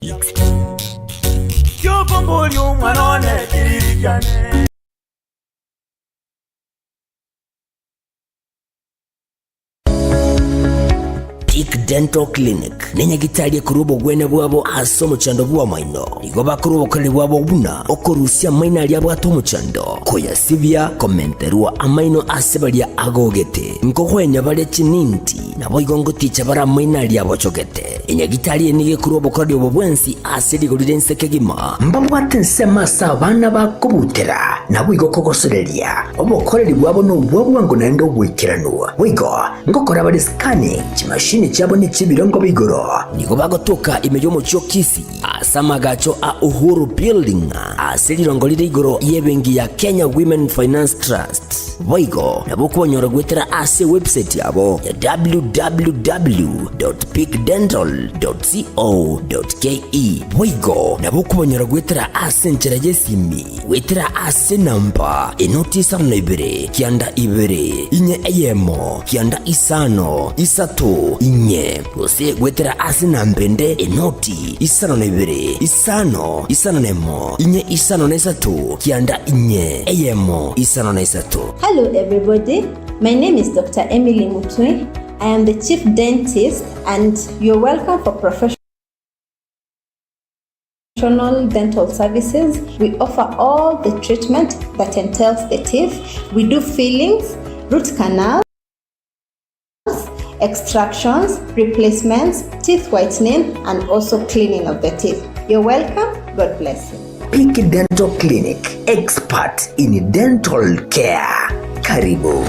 Peak Dental Clinic nenyagitari ekorwa obogwene bwabo ase omochando bw'amaino. Nigo bakorwa obokoreri bwabo buna okorusia amaino aria abwate omochando, koyasibia, komenterwa amaino ase baria agogete, nkogwenia bare chininti, naboigo ngoticha bare amaino aria abochogete. Enyagitari eye nigo ekorwa obokoreri obo bwensi ase rigori ri'ense kegima. Mbabwate ensemo ase abana bakobutera, naboigo kogosoreria. Obokoreri bwabo nobwa bwango naende oboikeranu. Boigo ngokora bare scanning, chimashini chiabo nechi'ebirengo bia igoro. Nigo bagotoka ime y'omochie o Kisii, ase amagacho a Uhuru Building, ase rirongo rire igoro y'ebenki ya Kenya Women Finance Trust. Boigo nabo okobanyora goetera ase ewebsite yabo ya www.peakdental.co.ke. Boigo nabo okobanyora goetera ase enchera y'esimi goetera ase enamba enoti isano na ibere kianda ibere inye eyemo kianda isano isato inye gose goetera ase enamba ende enoti isano na ibere isano isano na emo inye isano na isato kianda inye eyemo isano na isato. Hello everybody, my name is Dr. Emily Mutwe. I am the chief dentist and you're welcome for professional dental services. We offer all the treatment that entails the teeth. We do fillings, root canals, extractions, replacements, teeth whitening, and also cleaning of the teeth. You're welcome. God bless you. Peak Dental Clinic, expert in dental care. Karibu.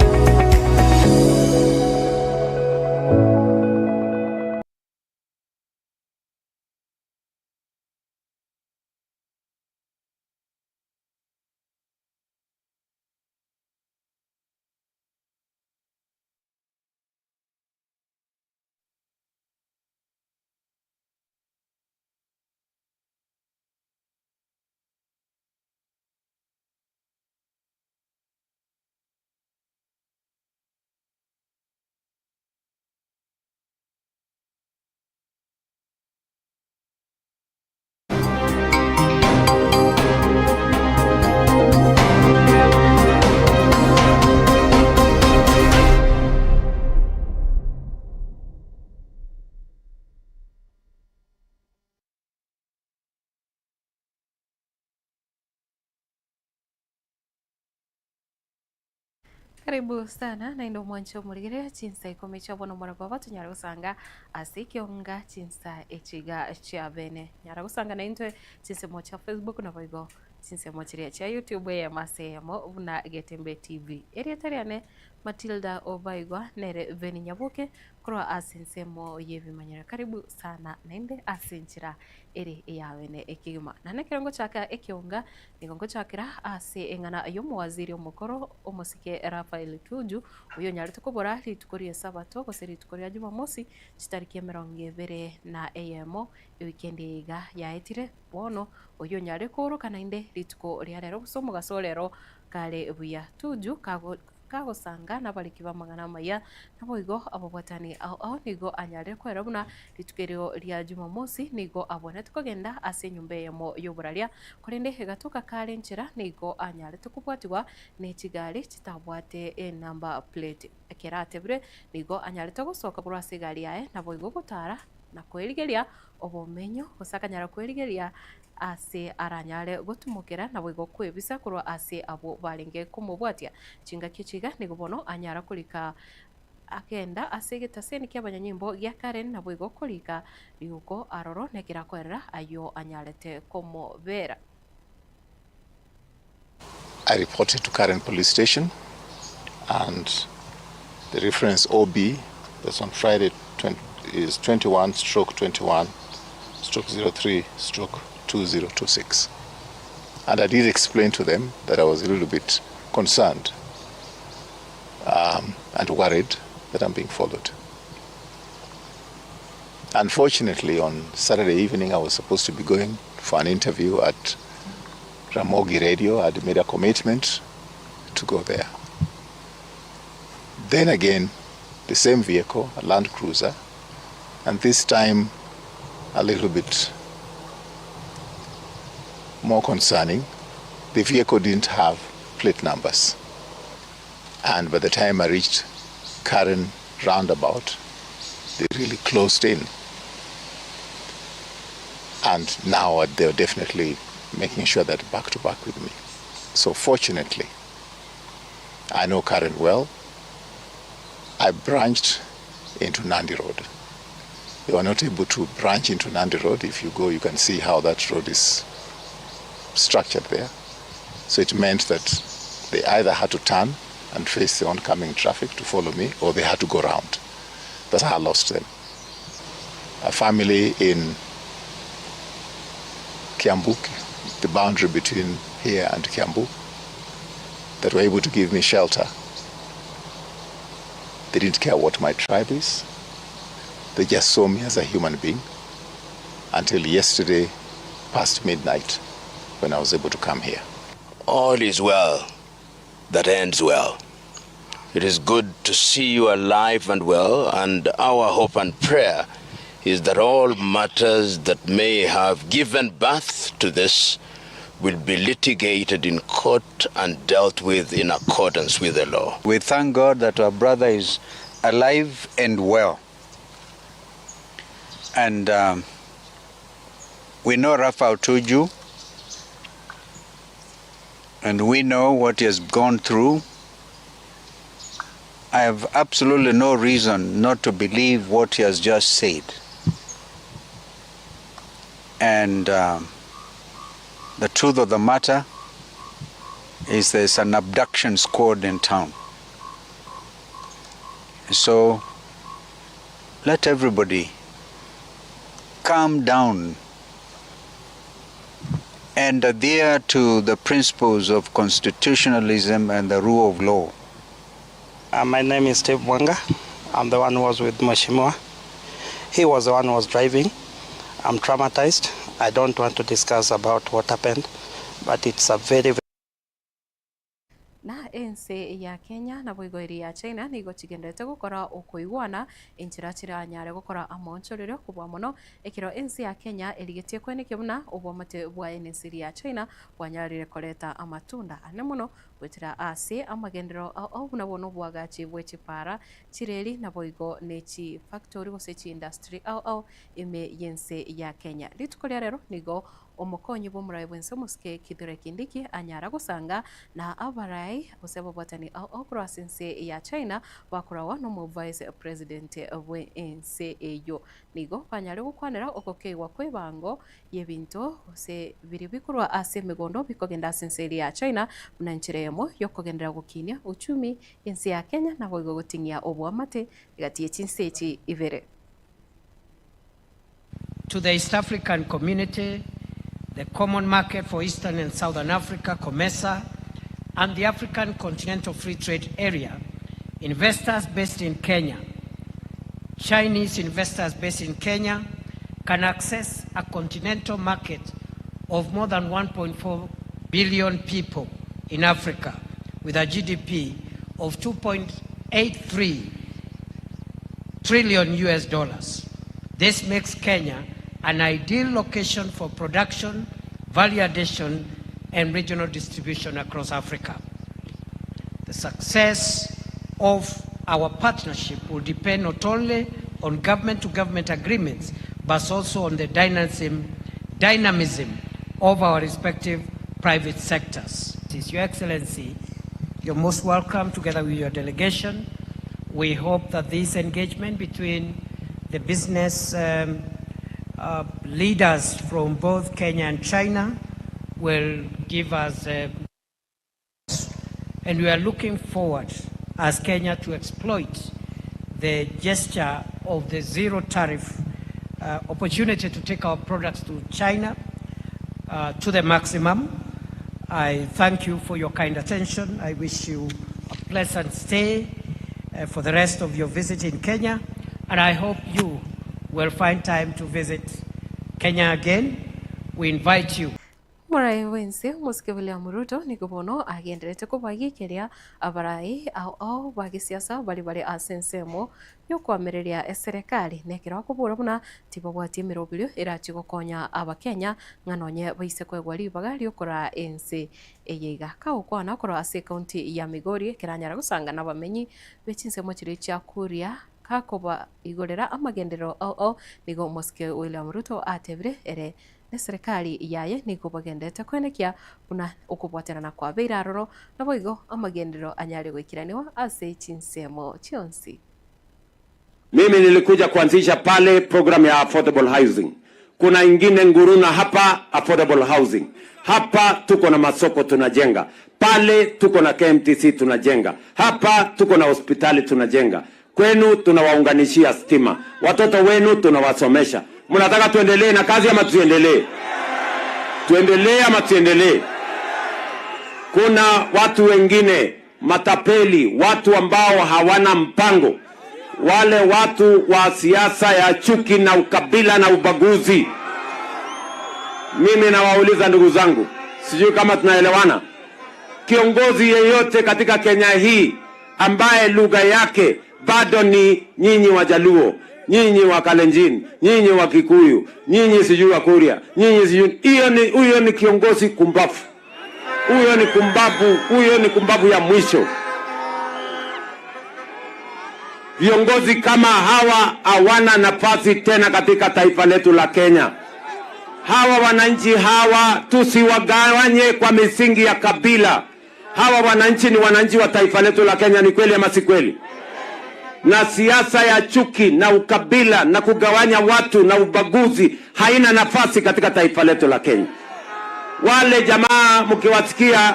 Karibu sana naende omwanche omorigereria chinsa ikomi chia bono omorabwo tonyare gosanga ase ekionga chinsa echiga chia bene. Nyara gosanga naintwe chinsemo chia Facebook naboigo chinsemo chiria chia YouTube eyemo ase eyemo buna Getembe TV. Erieta riane Matilda Obaigwa nere Beni Nyaboke korwa ase ensemo y'ebimanyero. Karibu sana naende ase enchera ere eya bene ekegima. Naende ekero ngochaka ekionga nigo ngochakera ase eng'ana y'omowaziri omokoro omosike Raphael Tuju oyio onyarete kobora rituko ri'esabato gose rituko ria Jumamosi chitariki emerongo ebere na eyemo ewikendi eye iga yaetire bono oyio onyare kooroka naende rituko ria rero gose omogaso o rero kare buya. Tuju kago kagosanga nabariki b'amang'ana amaya, naboigo ababwatani ao ao nigo anyarire koera buna rituko erio ria Jumamosi nigo abwenerete kogenda ase enyomba eyemo y'oboraria, korende egatoka kare nchera nigo anyarete kobwatigwa ne chigari chitabwate enumber plate. Ekero atebire nigo anyarete gosoka korwa ase egari yaye naboigo gotara na kwerigeria obomenyo gose akanyara kwerigeria ase aranyare gotumokera naboigo kwebisa korwa ase abwo barenge komobwatia. Chingaki echi iga nigo bono anyara korika agenda ase egetaseni ki'abanyanyimbo gia Karen naboigo korika riuko aroro nekero akoerera ayio anyarete komobera. I reported to Karen Police Station and the reference OB that's on Friday 20, is 21 stroke 21 stroke 03 stroke 2026. And I did explain to them that I was a little bit concerned and worried that I'm being followed. Unfortunately, on Saturday evening, I was supposed to be going for an interview at Ramogi Radio. I'd made a commitment to go there. Then again, the same vehicle, a Land Cruiser, and this time a little bit More concerning, the vehicle didn't have plate numbers. And by the time I reached Karen roundabout, they really closed in. And now they're definitely making sure that back to back with me. So fortunately, I know Karen well. I branched into Nandi Road. They were not able to branch into Nandi Road. If you go, you can see how that road is structured there. So it meant that they either had to turn and face the oncoming traffic to follow me, or they had to go round. That's how I lost them. A family in Kiambu, the boundary between here and Kiambu, that were able to give me shelter. They didn't care what my tribe is. They just saw me as a human being until yesterday past midnight when I was able to come here. All is well that ends well. It is good to see you alive and well, and our hope and prayer is that all matters that may have given birth to this will be litigated in court and dealt with in accordance with the law. We thank God that our brother is alive and well. And we know Raphael Tuju, and we know what he has gone through. I have absolutely no reason not to believe what he has just said. And the truth of the matter is there's an abduction squad in town. So let everybody calm down and adhere to the principles of constitutionalism and the rule of law. My name is Steve Mwanga. I'm the one who was with Mheshimiwa. He was the one who was driving. I'm traumatized. I don't want to discuss about what happened, but it's a very Na ense ya Kenya na boigo eri ya China nigo chigendete gokora okoigwana enchera chiranyare gokora amonchorero kobua mono ekero ense ya Kenya erigetie kweneke buna obwamate bwa ense ya China bwanyarire koreta amatunda ane mono gwetera ase amagendero ao buna bono bwagachi bwe chipara chireri na boigo ne chi factory gose chi industry ao ao ime yense ya Kenya. Rituko ria rero nigo omokonyi bw'omorai bwense omosike Kithure Kindiki anyara gosanga na abarai gose ababwatani ao ao korwa ase ense ya China bakorawa nomo vice president bwe ense eyo. Nigo banyare gokwanera okokeigwa kwa ebango y'ebinto gose biri bikorwa ase emigondo bikogenda ase ense eri ya China buna enchera eyemo yokogendera gokinia uchumi ense ya Kenya na boigo goting'ia obwamate egati ya chinse echi ibere. To the East African Community, the Common Market for Eastern and Southern Africa, COMESA, and the African Continental Free Trade Area, investors based in Kenya, Chinese investors based in Kenya can access a continental market of more than 1.4 billion people in Africa with a GDP of 2.83 trillion US dollars. This makes Kenya an ideal location for production, value addition, and regional distribution across Africa. The success of our partnership will depend not only on government-to-government agreements, but also on the dynamism of our respective private sectors. Your Excellency, you're most welcome together with your delegation. We hope that this engagement between the business leaders from both Kenya and China will give us, and we are looking forward as Kenya to exploit the gesture of the zero tariff opportunity to take our products to China to the maximum. I thank you for your kind attention. I wish you a pleasant stay for the rest of your visit in Kenya, and I hope you will find time to visit Kenya again. We invite you. Morai bwense omosike William Ruto nigo bono agenderete kobagekeria abarai ao ao ba gesiasa baria bare ase ensemo yokoamereria eserekari nekero akobora buna tibabwati emeroberio erachi gokonya abakenya ng'a nonye baise koegwa ribaga riokoraa ense eye iga. Kagokwana korwa ase ekaunti ya Migori ekero anyara gosanga nabamenyi be chinsemo chiria chia Kuria kakobaigorera amagenderero ao ao nigo omosike William Ruto atebire ere Neserikari yaye nigo bagenderete koenekia buna okobwaterana kwabeire aroro, naboigo amagenderero anyare goikeraniwa ase chinsemo chionsi. Mimi nilikuja kuanzisha pale program ya affordable housing. Kuna ingine Nguruna hapa affordable housing. Hapa tuko na masoko tunajenga. Pale tuko na KMTC tunajenga. Hapa tuko na hospitali tunajenga. Kwenu tunawaunganishia stima. Watoto wenu tunawasomesha. Mnataka tuendelee na kazi ama tusiendelee? Tuendelee ama tusiendelee? Kuna watu wengine matapeli, watu ambao hawana mpango, wale watu wa siasa ya chuki na ukabila na ubaguzi. Mimi nawauliza ndugu zangu, sijui kama tunaelewana. Kiongozi yeyote katika Kenya hii ambaye lugha yake bado ni nyinyi Wajaluo, nyinyi wa Kalenjin, nyinyi wa Kikuyu, nyinyi sijui wa Kuria, nyinyi sijui, hiyo ni huyo ni kiongozi kumbafu. Huyo ni kumbavu, huyo ni kumbavu ya mwisho. Viongozi kama hawa hawana nafasi tena katika taifa letu la Kenya. Hawa wananchi hawa tusiwagawanye kwa misingi ya kabila. Hawa wananchi ni wananchi wa taifa letu la Kenya, ni kweli ama si kweli? Na siasa ya chuki na ukabila na kugawanya watu na ubaguzi haina nafasi katika taifa letu la Kenya. Wale jamaa mkiwasikia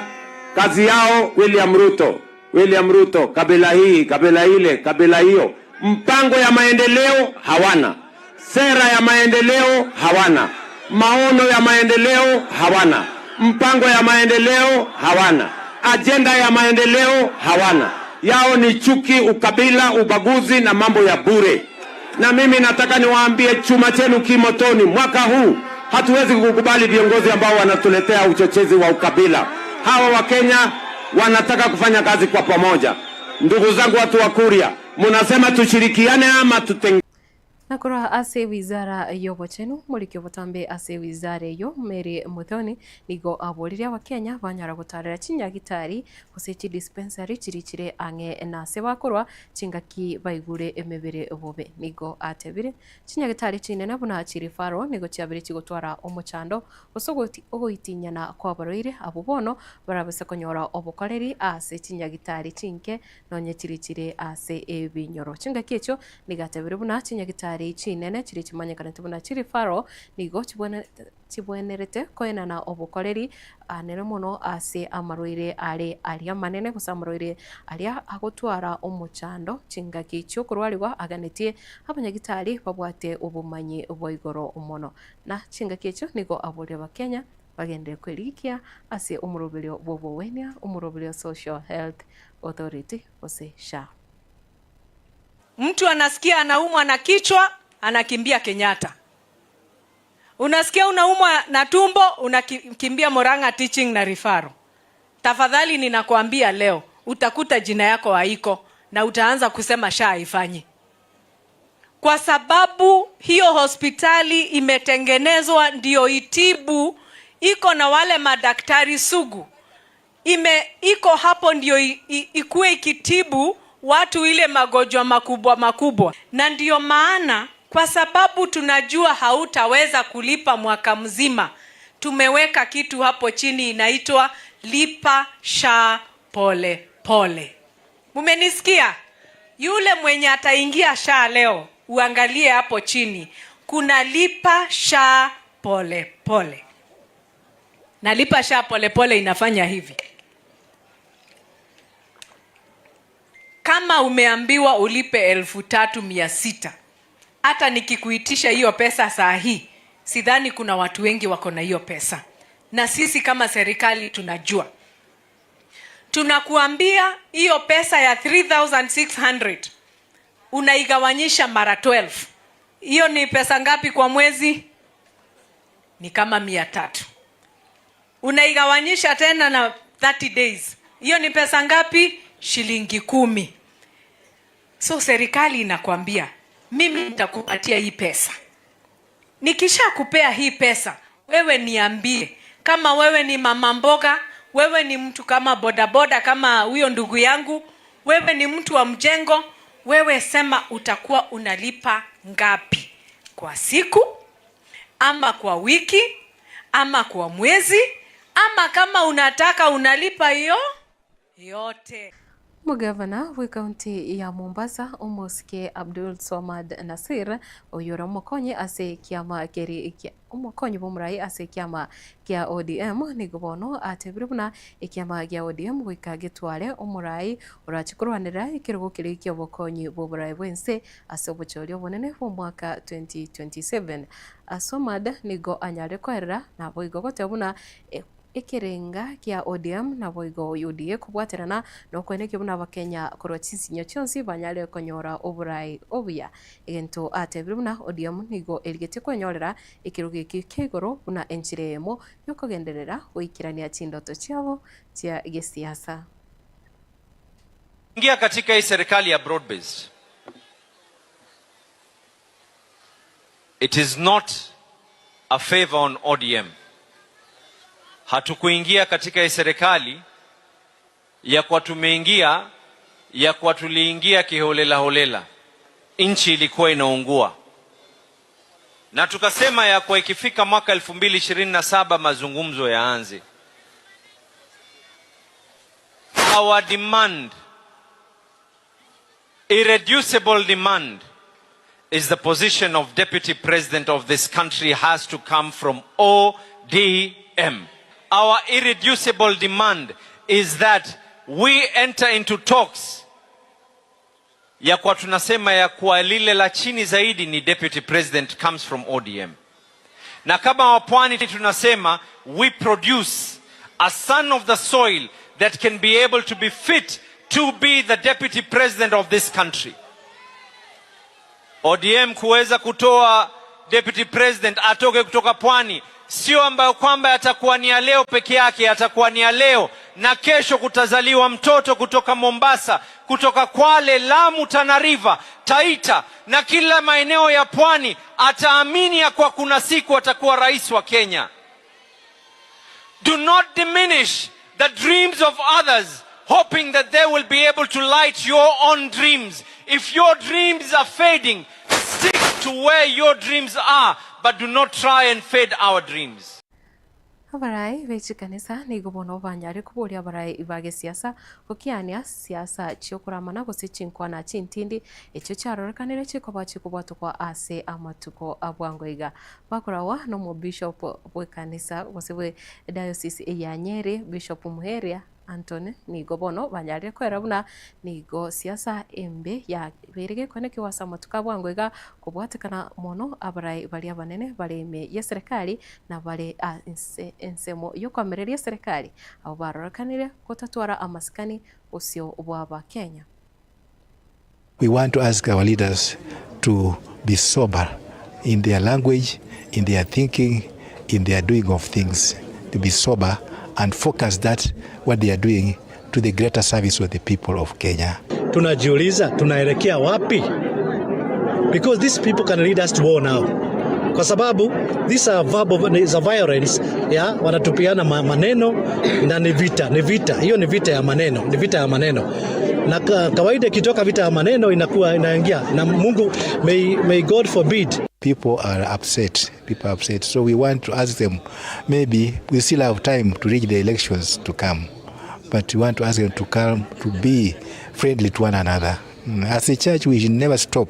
kazi yao William Ruto, William Ruto, kabila hii, kabila ile, kabila hiyo, mpango ya maendeleo hawana, sera ya maendeleo hawana, maono ya maendeleo hawana, mpango ya maendeleo hawana, ajenda ya maendeleo hawana. Yao ni chuki, ukabila, ubaguzi na mambo ya bure. Na mimi nataka niwaambie, chuma chenu kimotoni. Mwaka huu hatuwezi kukubali viongozi ambao wanatuletea uchochezi wa ukabila. Hawa Wakenya wanataka kufanya kazi kwa pamoja. Ndugu zangu watu wa Kuria, mnasema tushirikiane ama tutengane? Na korwa ase wizara y'obochenu morikio botambe ase wizara eyo Mary Muthoni nigo aborire abakenya banyara gotarera chinyagitari gose chidispensary chiri chire ang'e nase bakorwa chingaki baigure emebere bobe. Nigo atebire chinyagitari chinene buna chirifaro nigo chiabire chigotwara omochando gose ogoitinyana kwa abarwaire abo bono barabase konyora obokoreri ase chinyagitari chinke nonye chiri chire ase ebinyoro. Chingaki echio nigo atebire buna chinyagitari chinene chiri chimanyekanete buna chirifaro nigo chibwenerete koenana obokoreri anene mono ase amarwaire are aria manene gose amarwaire aria agotwara omochando chingaki chiokorwarigwa aganetie abanyagitari babwate obomanyi bwa igoro mono. Na chingaki echio nigo aborire abakenya bagendere kwerikia ase omoroberio bwa obowenia omoroberio Social Health Authority gose SHA. Mtu anasikia anaumwa na kichwa, anakimbia Kenyatta. Unasikia unaumwa na tumbo, unakimbia Murang'a Teaching na Referral. Tafadhali ninakuambia leo, utakuta jina yako haiko na utaanza kusema SHA haifanyi. Kwa sababu hiyo hospitali imetengenezwa ndio itibu, iko na wale madaktari sugu. Iko hapo ndio ikue ikitibu watu ile magonjwa makubwa makubwa. Na ndio maana kwa sababu tunajua hautaweza kulipa mwaka mzima, tumeweka kitu hapo chini inaitwa lipa SHA pole pole. Mumenisikia? Yule mwenye ataingia SHA leo, uangalie hapo chini, kuna lipa SHA pole pole. Na lipa SHA pole pole inafanya hivi. Kama umeambiwa ulipe 3,600, hata nikikuitisha hiyo pesa saa hii, sidhani kuna watu wengi wako na hiyo pesa. Na sisi kama serikali tunajua. Tunakuambia hiyo pesa ya 3,600 unaigawanyisha mara 12. Hiyo ni pesa ngapi kwa mwezi? Ni kama 300. Unaigawanyisha tena na 30 days. Hiyo ni pesa ngapi? Shilingi 10. So serikali inakwambia mimi nitakupatia hii pesa. Nikishakupea hii pesa, wewe niambie kama wewe ni mama mboga, wewe ni mtu kama bodaboda kama huyo ndugu yangu, wewe ni mtu wa mjengo, wewe sema utakuwa unalipa ngapi kwa siku, ama kwa wiki, ama kwa mwezi, ama kama unataka unalipa hiyo yote. Mugavana bwe kaunti ya Mombasa omosike Abdul Swamad Nasir oyora omokonyi ase kiama keri omokonyi bw'omorai ase kiama kia ODM nigo bono atebire buna ekiama gia ODM goika getware omorai orachikorwanera ekerogo keri kia obokonyi bw'oborai bwense ase obochori obonene bwa omwaka 2027. Swamad nigo anyare koerera nabo igo goteba buna ekerenga kia ODM nabo igo UDA kobwaterana nokwenekio buna abakenya korwa chinsinyo chionsi banyare konyora oborai obuya. Egento atebire buna ODM nigo erigetie kwenyorera ekerogo eki kia igoro buna enchera eyemo yokogenderera goikerania chindoto chiabo chia gesiasa. Ingia katika hii serikali ya broad based. It is not a favor on ODM. Hatukuingia katika hii serikali ya kwa tumeingia ya kwa tuliingia kiholela holela. Nchi ilikuwa inaungua. Na tukasema ya kwa ikifika mwaka 2027 mazungumzo yaanze. Our demand, irreducible demand, is the position of deputy president of this country has to come from ODM. Our irreducible demand is that we enter into talks ya kwa tunasema ya kwa lile la chini zaidi ni deputy president comes from ODM. Na kama wapwani tunasema we produce a son of the soil that can be able to be fit to be the deputy president of this country. ODM kuweza kutoa deputy president atoke kutoka pwani sio ambayo kwamba yatakuwa ni ya leo peke yake, yatakuwa ni ya leo na kesho kutazaliwa mtoto kutoka Mombasa, kutoka Kwale, Lamu, Tana River, Taita na kila maeneo ya pwani, ataamini ya kwa kuna siku atakuwa rais wa Kenya. Do not diminish the dreams of others hoping that they will be able to light your own dreams. If your dreams are fading, stick to where your dreams are, but do not try and fade our dreams. Abarai bechikanisa nigo bono banyare koboria abarai ba gesiasa gokiania siasa chiokoramana gose chinkwana chintindi echio chiarorekanire chikoba chikobwatokwa ase amatuko abwango iga bakorawa nomo bishop bwekanisa gose bwe diocese ya Nyeri Bishop Muheria Antony nigo bono banyarire kwera buna nigo siasa embe ya berege kweneki wasa amatuko abwango iga kobwatekana mono abarai baria abanene bareme ya serikali na bare ensemo yokwamereria serikali abo barorekanire gotatwara amasikani osio bwaba Kenya. We want to ask our leaders to be sober in their language, in their thinking, in their doing of things, to be sober and focus that what they are doing to the greater service of the people of Kenya. Tunajiuliza tunaelekea wapi? Because these people can lead us to war now. Kwa sababu these are verbal, is a violence, ya wanatupiana maneno na ni vita, ni vita. Hiyo ni vita ya maneno, ni vita ya maneno. Na kawaida ikitoka vita ya maneno inakuwa inaingia na Mungu, may God forbid. People are upset. People are upset. So we want to ask them, maybe we still have time to reach the elections to come, but we want to ask them to come, to be friendly to one another. As a church, we should never stop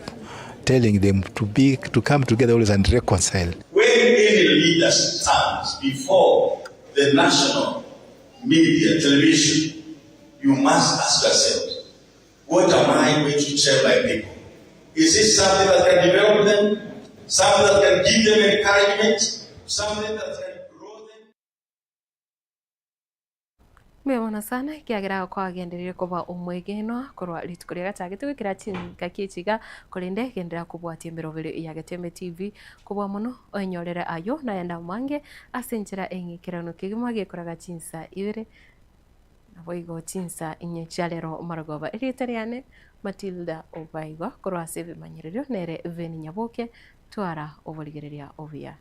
telling them to come together always and reconcile. When any leader stands before the national media, television, you must ask yourself, what am I going to tell my people? Is this something that can develop them? Something that can give them encouragement? Something that can grow them? Mbuya mono sana ekiagera kwagenderire koba omwegenwa korwa rituko ria gachagete goikera chingaki echi iga korende genderera kobwatia emeroberi ya Getembe TV kobua mono oenyorere ayio nayende amange ase enchera eng'ikeranu kegima gekoraga chinsa ibere naboigo chinsa inye chia rero marogoba. Erieta riane Matilda Obaigwa korwa ase ebimanyererio nere Veni Nyaboke twara oborigereria obuya.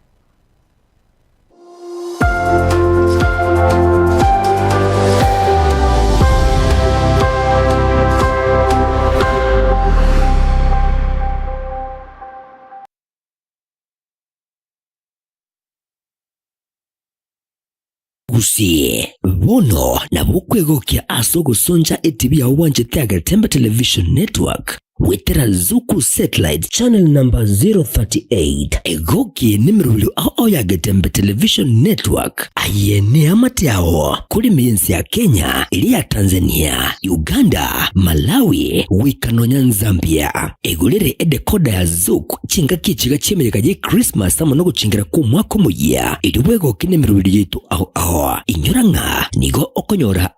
Gusii, bono nabo okwegokia ase ogosoncha etibi yao bwanchete ya Getembe Television Network goetera Zuku Satellite Channel number 038. Egokie nemerobio ao ya Getembe Television Network. Aye neamate ao kore ime y'ense ya Kenya, eria ya Tanzania, Uganda, Malawi, goika nonya Nzambia. Egorere edecoder ya Zuku chingaki echiga chi'emeyega ye Christmas amo nogochengera kw'omwaka omoyia, erio bwegokie nemerobio yaito ao ao. Inyora ng'a nigo okonyora.